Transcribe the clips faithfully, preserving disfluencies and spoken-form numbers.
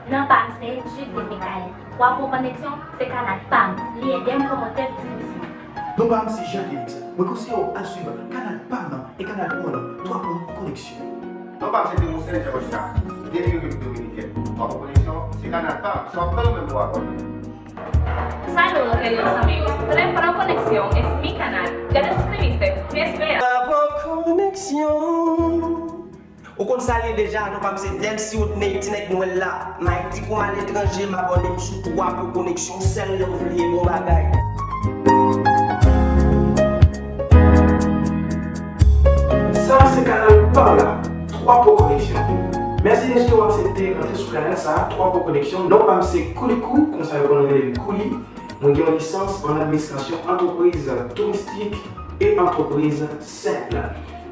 Non pa m se Judeline Michael. Twa Pwen Koneksyon se kanal pa m. Li ede m pwomote biznis mwen. Non pa m se Jean Félix. Mwen konseye w al swiv kanal pa m nan e kanal ou an nan, Twa Pwen Koneksyon. Non pa m se Demoiselle Georgina, depi Repiblik Dominikèn. Twa Pwen Koneksyon se kanal pa m. Si w ap tann mwen pou abòne. Salut, queridos amigos. Tres Pro Conexión es mi canal. ¿Ya te suscribiste? ¿Qué esperas? Twa Pwen Koneksyon. Ou konn sa l ye deja, non pa m se Delcy Rodney, ti nèg nwè la. M Ayiti kou m aletranje, m abòne m sou Twa Pwen Koneksyon, sèl lè w vle bon bagay. Sa se kanal pa w la, Twa Pwen Koneksyon. Mèsi dèske w aksepte rantre sou kanal sa, Twa Pwen Koneksyon. Non pa m se Koulikou, konsa yo konn rele m Kouli. Mwen gen yon lisans an administrasyon antrepriz touristik e antrepriz senp.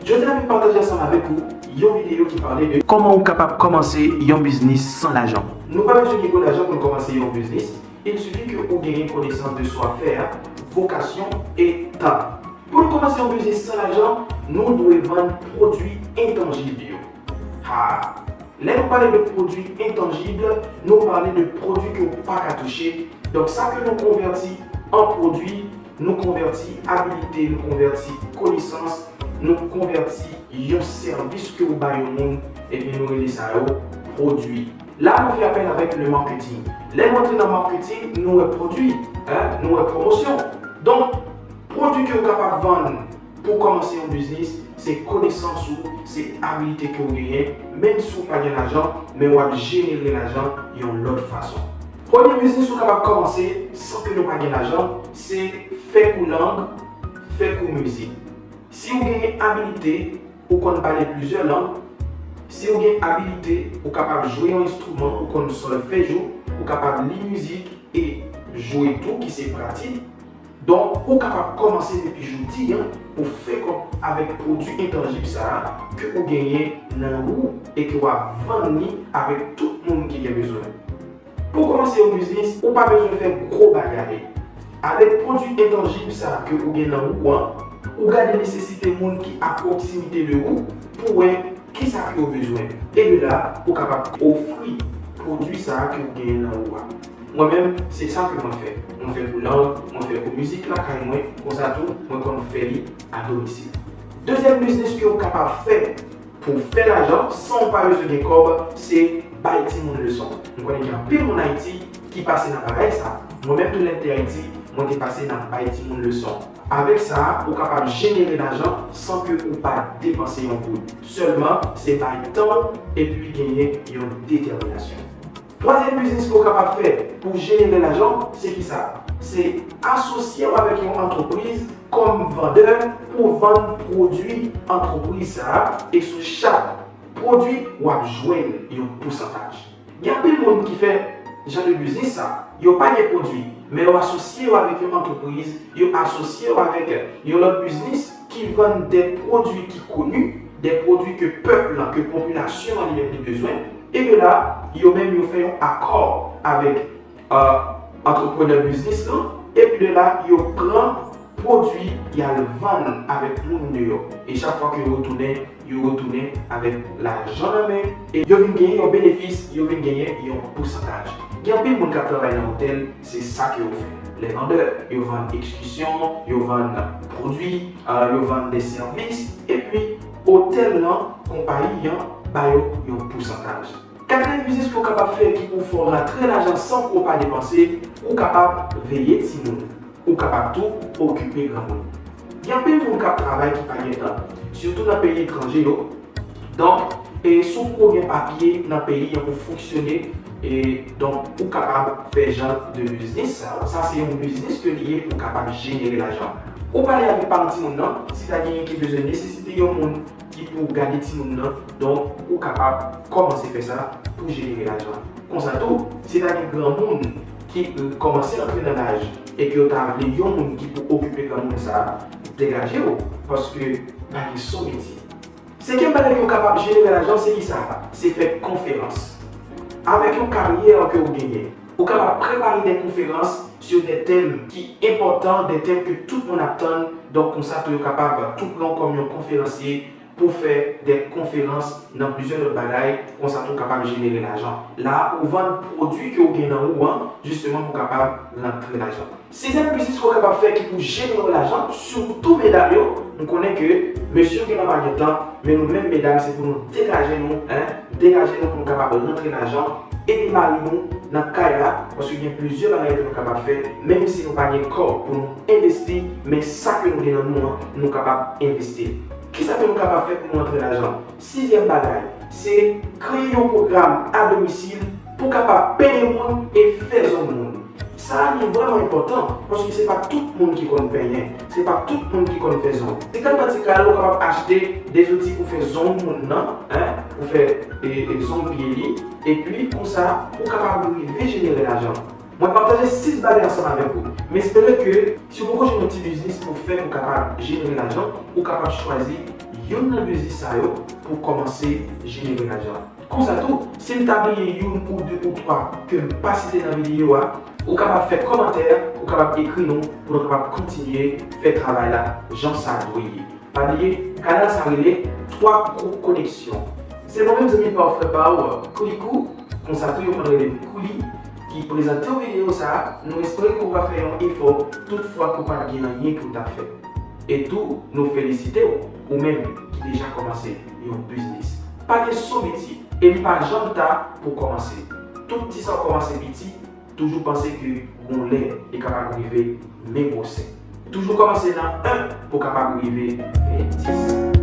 Jodi a, m vin pataje ansanm avèk ou yon videyo ki pale de kòman ou kapab kòmanse yon biznis san lajan. Nou pa bezwen gen gwo lajan pou n kòmanse yon biznis. Il suffit ke ou genyen konesans de swafer, vokasyon e tan. Pou nou kòmanse yon biznis san lajan, nou dwe vann pwodui entanjib yo. Ha! Lè nou pale de pwodui entanjib, nou pale de pwodui ke w pa ka touche. Donk, sa ke nou konvèti an pwodui, nou konvèti abilite, nou konvèti konesans, nou konvèti yon sèvis ke w bay yon moun, ebyen, nou rele sa yo pwodui. La, nou fè apèl avèk le marketing. Lè nou antre nan marketing, nou wè pwodui, en, nou wè pwomosyon. Donk, pwodui ke w kapab vann pou w kòmanse yon biznis, se konesans ou, se abilite ke w genyen, menm si w pa gen lajan, men w ap jenere lajan yon lòt fason. Premye biznis ou kapab kòmanse san ke nou pa gen lajan, se fè kou lang, fè kou mizik. Si w genyen abilite, ou konn pale plizyè lang, si w gen abilite, ou kapab jwe yon enstriman, ou konn sòlfèj ou, ou kapab li mizik e jwe tou, ki se pratik. Donk, ou kapab kòmanse depi jodi a pou fè kòb avèk pwodui entanjib sa a ke ou genyen nan ou e ke w ap vann li avèk tout moun ki gen bezwen. Pou kòmanse yon biznis, ou pa bezwen fè gwo bagay. Avèk pwodui entanjib sa a ke ou gen nan ou an, ou gade nesesite moun ki a pwoksimite de ou pou wè kisa ke yo bezwen. E de la, ou kapab ofri pwodui sa a ke ou genyen nan ou a. Mwen menm, se sa ke mwen fè. Mwen fè kou lang, mwen fè kou mizik lakay mwen, konsa tou, mwen konn fè li a domisil. Dezyèm biznis ke ou kapab fè pou fè lajan san w pa bezwen gen kòb, se bay timoun leson. M konnen gen anpil moun Ayiti ki pase nan bagay sa. Mwen menm tou lè m te Ayiti, mwen te pase nan bay timoun leson. Avèk sa, ou kapab jenere lajan san ke ou pa depanse yon goud. Sèlman, se bay tan w epi genyen yon detèminasyon. Twazyèm biznis ke w kapab fè pou jenere lajan, se kisa? Se asosye w avèk yon antrepriz kòm vandè pou vann pwodui antrepriz sa a, e sou chak pwodui, w ap jwenn yon pousantaj. Gen anpil moun ki fè jan de biznis sa, yo pa gen pwodui, men yo asosye yo avèk yon antrepriz, yo asosye yo avèk yon lòt biznis ki vann de pwodui ki koni, de pwodui ke pèp lan, ke popilasyon an li menm li bezwen, e de la, yo menm yo fè yon akò avèk, euh, antreprenè biznis lan, epi de la, yo pran pwodui y al vann avèk moun deyò. E chak fwa ke yo retounen, yo retounen avèk lajan nan men, e yo vin genyen yon benefis, yo vin genyen yon pousantaj. Gen anpil moun k ap travay nan otèl, se sa ke yo fè. Les vendeurs, yo vann ekskursyon, yo vann pwodui, euh, yo vann de sèvis, epi otèl lan, konpayi an, ba yo yon pousantaj. Katriyèm biznis ke w kapab fè ki pou fè w rantre lajan san ke w pa depanse, ou kapab veye timoun. Ou kapab tou okipe granmoun. Gen anpil moun k ap travay ki pa gen tan, sitou nan peyi etranje yo. Donk, e si w poko gen papye nan peyi an pou fonksyone, e donk, ou kapab fè jan de biznis sa yo. Sa se yon biznis ke li ye pou w kapab jenere lajan. Ou pale avèk paran timoun nan, si ta genyen ki bezwen nesesite yon moun ki pou gade timoun nan, donk, ou kapab kòmanse fè sa pou jenere lajan. Konsa tou, si ta gen granmoun ki, euh, kòmanse antre nan laj e ke yo ta vle yon moun ki pou okipe granmoun sa a, degaje w, paske pa gen sou metye. Senkyèm bagay ke w kapab jenere lajan, se kisa? Se fè konferans. Avèk yon karyè ke w genyen, ou kapab prepare de konferans sou de tèm ki enpòtan, de tèm ke tout moun ap tann. Donk, konsa tou, yo kapab tou pran w kòm yon konferansye pou fè de konferans, nan plizyè lòt bagay, konsa tou w kapab jenere lajan. La a, ou vann pwodui ke w gen nan ou an, jisteman pou w kapab rantre lajan. Sizyèm biznis ke w kapab fè ki pou jenere w lajan, sitou medam yo, m konnen ke mesye yo gentan pa gen tan, men nou menm medam, se pou nou degaje nou, en, degaje nou pou nou kapab rantre lajan, ede mari nou nan kay la, paske gen plizyè bagay ke nou kapab fè, menm si nou pa gen kòb pou nou envesti, men sa ke nou gen nan nou an, nou kapab envesti l. Kisa ke nou kapab fè pou nou rantre lajan? Sizyèm bagay, se kreye yon pwogram a domisil pou kapab penyen moun e fè zong moun. Sa a li vrèman enpòtan, paske se pa tout moun ki konn penyen, se pa tout moun ki konn fè zong. Ti kal pa ti kal, ou kapab achte de zouti pou fè zong moun nan, en, pou fè e, e, zong pye li, epi konsa, ou kapab rive jenere lajan. Mwen pataje sis bagay ansanm avèk ou. M espere ke si w poko jwenn yon ti biznis pou fè pou kapab jenere lajan, ou kapab chwazi youn nan biznis sa yo pou kòmanse jenere lajan. Konsa tou, si m ta bliye youn ou de ou twa ke m pa site nan videyo a, ou kapab fè kòmantè, ou kapab ekri nou pou nou kapab kontinye fè travay la jan sa dwe ye. Pa bliye, kanal sa rele Twa Gwo Koneksyon. Se mwen menm zanmi pa w frè pa w, Koulikou, konsa tou yo konn rele m Kouli, ki prezante w videyo sa a. Nou espere ke w va fè yon efò tout fwa ke w pa t gen anyen ke w t ap fè. E tou, nou felisite w, ou menm ki deja kòmanse yon biznis. Pa gen son piti, e li pa janm ta pou kòmanse. Tout ti sa w kòmanse piti, toujou panse ke gon lè li kapab rive men gwosè. Toujou kòmanse nan en pou kapab rive ven dis.